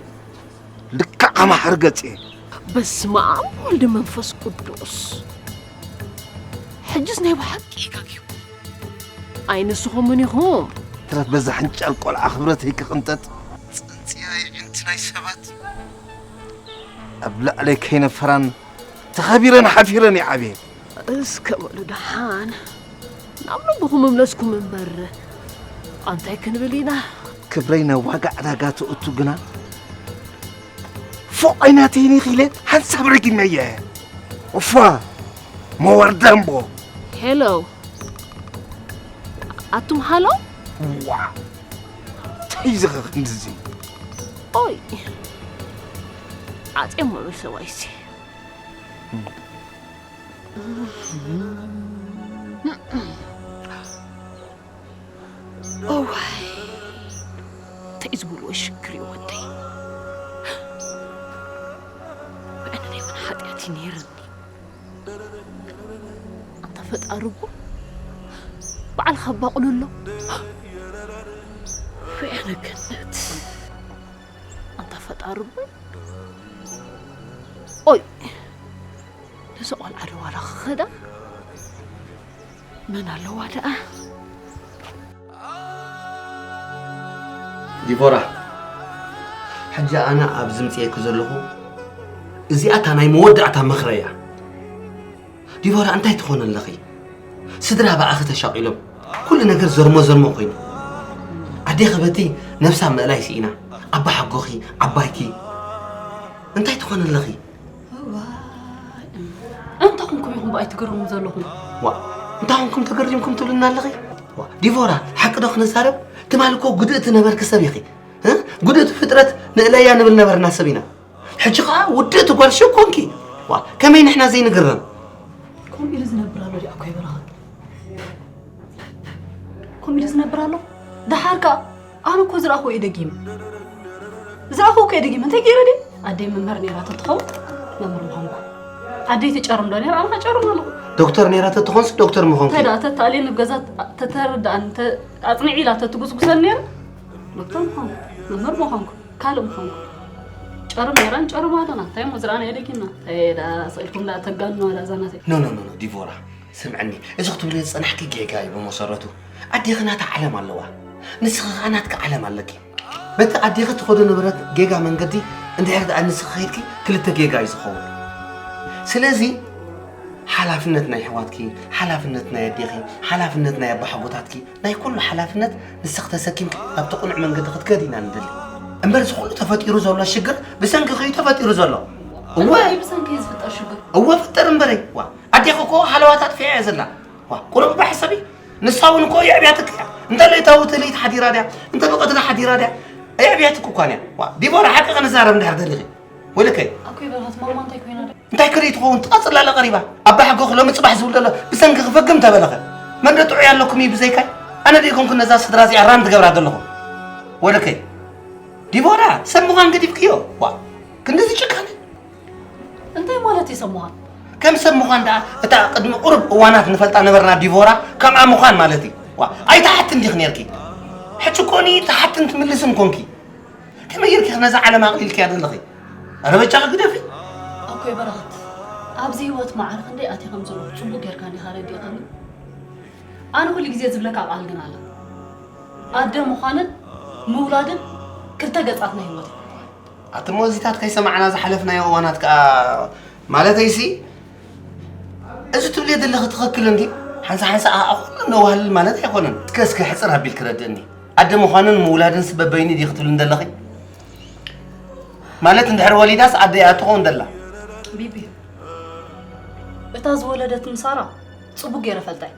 ኣማሓሪ ገጽ እየ። በስመ ኣብ ወልድ መንፈስ ቅዱስ። ሕጅስ ናይ ብሓቂ ይጋግዩ። ኣይ ንስኹምን ኢኹም። ትረት በዛ ሕንጫል ቆልዓ ክብረተይ ክቕንጠጥ ጽንጽያ ይዕንቲ ናይ ሰባት ኣብ ላዕለይ ከይነፈራን ተኸቢረን ሓፊረን ይዓብየ። እስከ በሉ ደሓን ናብ ልብኹም እምለስኩም እምበር ኣንታይ ክንብል ኢና? ክብረይ ናብ ዋጋ ዕዳጋ ትእቱ ግና ፎቕ ኣይናተይኒ ኺለ ሓንሳብ ረጊመየ። እፋ መወርደምቦ። ሄሎ ኣቱም ሃሎ ዋ ተይዝኸ ክንድዚ ኦይ ዓጤ ሙሉ ሰዋይሲ እዋይ እንታይ እዩ ዝብልዎ ሽግር እዩ ወደይ ብዕንደይ እውን ሓጢኣት እዩ ነይርኒ ኣንታ ፈጣሪ እቦ በዓልኻ ኣባቑልሎ ፍያነ ገነት ኣንታ ፈጣሪ እቦ ኦይ ነዚ ቆልዓ ዶ ዋላ ክኸዳ መን ኣለዋ ደኣ ዲቦራ፣ ሕጂ ኣነ ኣብዚ ምጽኤኪ ዘለኹ እዚኣ እታ ናይ መወዳእታ ምኽረይ እያ። ዲቦራ እንታይ ትኾኒ ኣለኺ? ስድራ ብኣኺ ተሻቒሎም ኩሉ ነገር ዘርሞ ዘርሞ ኮይኑ። ኣዴኺ በቲ ነብሳ ምእላይ ስኢና ኣባሓጎኺ ዓባይኪ እንታይ ትኾኒ ኣለኺ? እንታይ ኮንኩም ኢኹም ብኣይ ትገርሙ ዘለኹም? ዋ እንታይ ኮንኩም ተገሪምኩም ትብልና ኣለኺ? ዋ ዲቮራ ሓቂ ዶ ክነዛረብ? ትማሊ እኮ ጉድእቲ ነበርኪ ሰብ ኢኺ። እ? ጉድእቲ ፍጥረት ንእለያ ንብል ነበርና ሰብ ኢና። ሕጂ ኸዓ ውድእቲ ጓል ሸብ ኮንኪ። ዋ ከመይ ንሕና ዘይንግረም? ከምኡ ኢሉ ዝነብር ኣሎ ዲኣ እኮ ይበረኻ። ከምኡ ኢሉ ዝነብር ኣሎ። ደሓር ከኣ ኣነ እኮ ዝረኣኹ እየ ደጊመ። ዝረኣኹ እኮ እየ ደጊመ። እንታይ ገይረ ድየ? ኣደይ መምህር ነይራ ተትኸውን መምህር ምዃንኩ። ኣደይ ትጨርም ዶ ነይራ? ኣነ ጨርም ኣለኹ። ዶክተር ነይራ ተትኾንስ ዶክተር ምኾንኩ። እንታይ ደኣ ተታልየኒ ብገዛ ተተረድኣኒ ኣጽንዒ ኢላ ተትጉስጉሰኒ ነይራ ዶክተር ምዃንኩ መምህር ምዃንኩ ካልእ ምዃንኩ። ጨርም ነይራ ንጨርም ኣለና። እንታይ እሞ ዝረኣናዮ ደጊምና። እንታይ ደኣ ስቕ ኢልኩም ደኣ ተጋንኑ ኣላ እዛ ናተይ። ኖ ኖ ኖ ኖ ዲቮራ ስምዕኒ፣ እዚ ክትብልዮ ዝጸናሕኪ ጌጋ እዩ። ብመሰረቱ ኣዴኺ ናታ ዓለም ኣለዋ። ንስኺ ኸኣ ናትኪ ዓለም ኣለኪ። በቲ ኣዴኺ ትኸዶ ንብረት ጌጋ መንገዲ እንድሕር ደኣ ንስኺ ኸይድኪ ክልተ ጌጋ እዩ ዝኸውን። ስለዚ ሓላፍነት ናይ ኣሕዋትኪ፣ ሓላፍነት ናይ ኣዴኺ፣ ሓላፍነት ናይ ኣባሓጎታትኪ፣ ናይ ኩሉ ሓላፍነት ንስኺ ተሰኪምኪ ኣብቲ ቅኑዕ መንገዲ ክትከዲ ኢና ንደሊ። እምበር እዚ ኩሉ ተፈጢሩ ዘሎ ሽግር ብሰንክኺ እዩ ተፈጢሩ ዘሎ። እወ ብሰንኪ እዩ ዝፍጠር ሽግር። እወ ፍጠር እምበረይ። ዋ ኣዴኺ እኮ ሃለዋት ኣጥፊኣ እያ ዘላ። ዋ ቁሩብ እባ ሕሰቢ። ንሳ እውን እኮ የዕብያትኪ እያ። እንተ ለይታዊ ተለይቲ ሓዲራ ድያ እንተ ብቐትሪ ሓዲራ ድያ ኣየዕብያትኪ እኳን እያ። ዋ ዲቦራ ሓቂ ክንዛረብ እንድሕር ደሊኺ ወይለከይ። ኣኮይ በርሃት ማማ እንታይ ኮይና ዶ? እንታይ ክርኢ ትኸውን ትቐጽል ኣላ ቀሪባ። ኣባ ሓጎኺ ሎሚ ጽባሕ ዝብል ዘሎ ብሰንኪ ክፈግም ተበለኸ። መን ዶ ጥዑይ ኣለኩም እዩ ብዘይካይ? ኣነ ዶ ይኮንኩ ነዛ ስድራ እዚኣ ራን ትገብራ ዘለኹ? ወይለከይ። ዲቦራ ሰብ ምዃን ገዲፍክዮ። ዋ ክንድዚ ጭካነ። እንታይ ማለት እዩ ሰብ ምዃን? ከም ሰብ ምዃን ደኣ እታ ቅድሚ ቁሩብ እዋናት ንፈልጣ ነበርና ዲቮራ ከምኣ ምዃን ማለት እዩ። ዋ ኣይትሓትን ዲኺ ኔርኪ? ሕጂ እኮ ንዩ ትሓትን ትምልስን ኮንኪ። ከመይ ጌርኪ ነዛ ዓለም ኣቕሊልክያ ዘለኺ? ኣረ በጃኺ ግደፊ። ኣኮይ በረኸት ኣብዚ ህይወት ማዕረ ክንደይ ኣትየ ከም ዘለኹ ጽቡቕ ጌርካ እንዲኻ ረዲእኻኒ። ኣነ ኩሉ ግዜ ዝብለካ ቃል ግን ኣላ። ኣደ ምዃንን ምውላድን ክልተ ገጻት ናይ ህይወት እዮም። ኣቲ እሞ እዚታት ከይሰማዕና ዝሓለፍናዮ እዋናት ከኣ ማለተይሲ እዚ ትብልዮ ዘለኺ ትኽክል እንዲ ሓንሳ ሓንሳ ኣኣ ኩሉ ነዋህልል ማለት ኣይኮነን። እስከ እስከ ሕፅር ኣቢልኪ ረድእኒ ኣደ ምዃንን ምውላድንስ በበይኑ ድዩ ክትብልኒ ዘለኺ? ማለት እንድሕር ወሊዳስ ኣደ እያ ትኸውን ዘላ። ቢቢ እታ ዝወለደትኒ ሳራ ፅቡቅ ገይረ ፈልጣ እየ።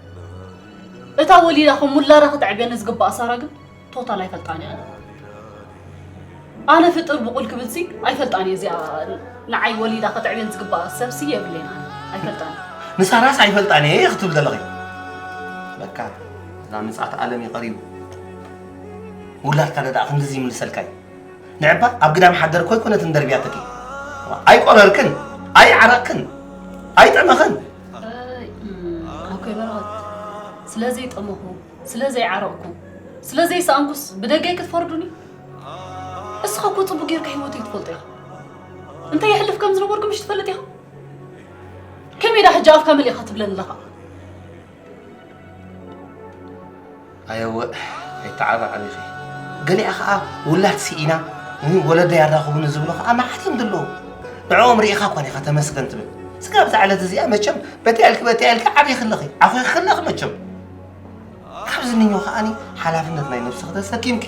እታ ወሊዳ ከም ውላዳ ክተዕብየኒ ዝግባኣ ሳራ ግን ቶታል ኣይፈልጣን እየ ኣነ። ኣነ ፍጥር ብቁል ክብልሲ ኣይፈልጣን እየ እዚኣ ንዓይ ወሊዳ ከተዕብየን ዝግባኣ ሰብሲ የብለይን ኣነ ኣይፈልጣን እየ። ንሳራስ ኣይፈልጣን እየ ክትብል ዘለኺ? በቃ እዛ ምጽኣት ኣለም እዩ ቀሪቡ። ውላድካ ደኣ ክንድዚ ይምልሰልካ እዩ። ንዕባ ኣብ ግዳም ሓደር እኮ ኣይኮነትን ደርብያትኪ። ኣይቆረርክን፣ ኣይዓረቕክን፣ ኣይጠመኽን። ኣኮይ በረኸት ስለ ዘይጠመኹ ስለ ዘይዓረቕኩ ስለ ዘይሰኣንኩስ ብደገይ ክትፈርዱኒ? እስኻ እኮ ጽቡቕ ጌርካ ህይወተይ ትፈልጦ ኢኻ። እንታይ የሕልፍ ከም ዝነበርኩ ምሽ ትፈልጥ ኢኻ? ከመይ ዳ ሕጂ ኣፍካ መሊእኻ ትብለኒ ኣለኻ? ኣየወ፣ ኣይተዓባዕብ ኢኺ። ገሊኣ ኸዓ ውላድ ስኢና፣ እ፣ ወለደይ ኣራኽቡኒ ዝብሉ ኸዓ መዓት እዮም ዘለዉ። ንዕኦም ርኢኻ እኳ ኢኻ ተመስገን ትብል። ስጋብ እዛ ዕለት እዚኣ መቸም በቲያ ኢልኪ በቲያ ኢልኪ ዓቢኺ ኣለኺ። ዓኺኺ ኣለኺ መቸም። ካብዚ ንዮ ከኣኒ ሓላፍነት ናይ ነብስኺ ተሰኪምኪ፣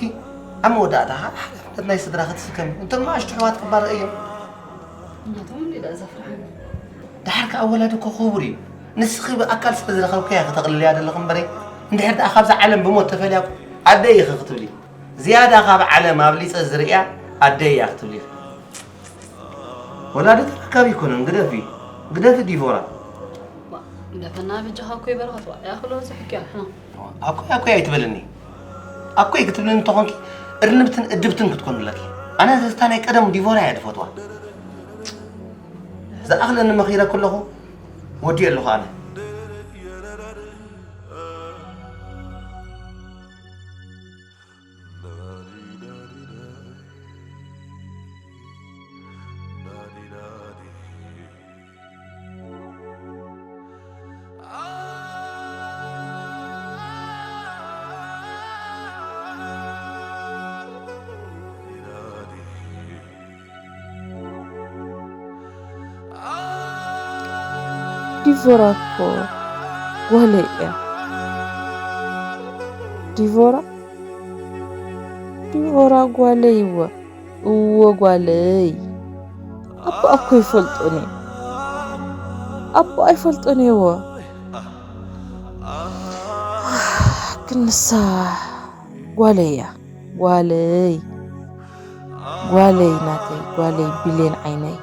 ኣብ መወዳእታ ከኣ ሓላፍነት ናይ ስድራኺ ትስከሚ። እንቶም ንኣሽቱ ኣሕዋት ክባረ እዮም። እናቶም እንዲ ደኣ ዘፍርሓኒ። ደሓር ከኣ ወላዲ እኮ ክቡር እዩ። ንስኺ ብኣካል ስለ ዝረኸብክያ ከተቕልልያ ዘለኺ እምበረይ፣ እንድሕር ደኣ ካብዛ ዓለም ብሞት ተፈልያ እኮ ኣደይ ኢኺ ክትብሊ። ዝያዳ ካብ ዓለም ኣብሊጸ ዝርእያ ኣደይ እያ ክትብሊ ኢኺ። ወላዲ ተረካቢ ኣይኮነን፣ ግደፊ። ግደፊ ዲቮራ። ዋ፣ ግደፈና በጃኻ እኮ ይበርኸት፣ ዋ፣ ያኽሎ ዝሕክያ፣ ሕኖ። ኣኮይ ኣኮይ ኣይትበልኒ። ኣኮይ ክትብልኒ እንተኾንኪ እርንብትን እድብትን ክትኮኒ ኣለኪ። ኣነ ዘስታ ናይ ቀደም ዲቮራ እያ ዝፈትዋ። ዝኣኽለኒ መኺረ ከለኹ ወዲኤ ኣለኹ ኣነ። ዲቮራ እኮ ጓለይ እያ። ዲቮራ፣ ዲቮራ ጓለይ እወ፣ እወ ጓለይ። ኣቦኣ እኮ ይፈልጦን እየ። ኣቦኣ ይፈልጦን እየ እወ። ግን ንሳ ጓለይ እያ። ጓለይ፣ ጓለይ ናተይ፣ ጓለይ ብሌን ዓይነይ።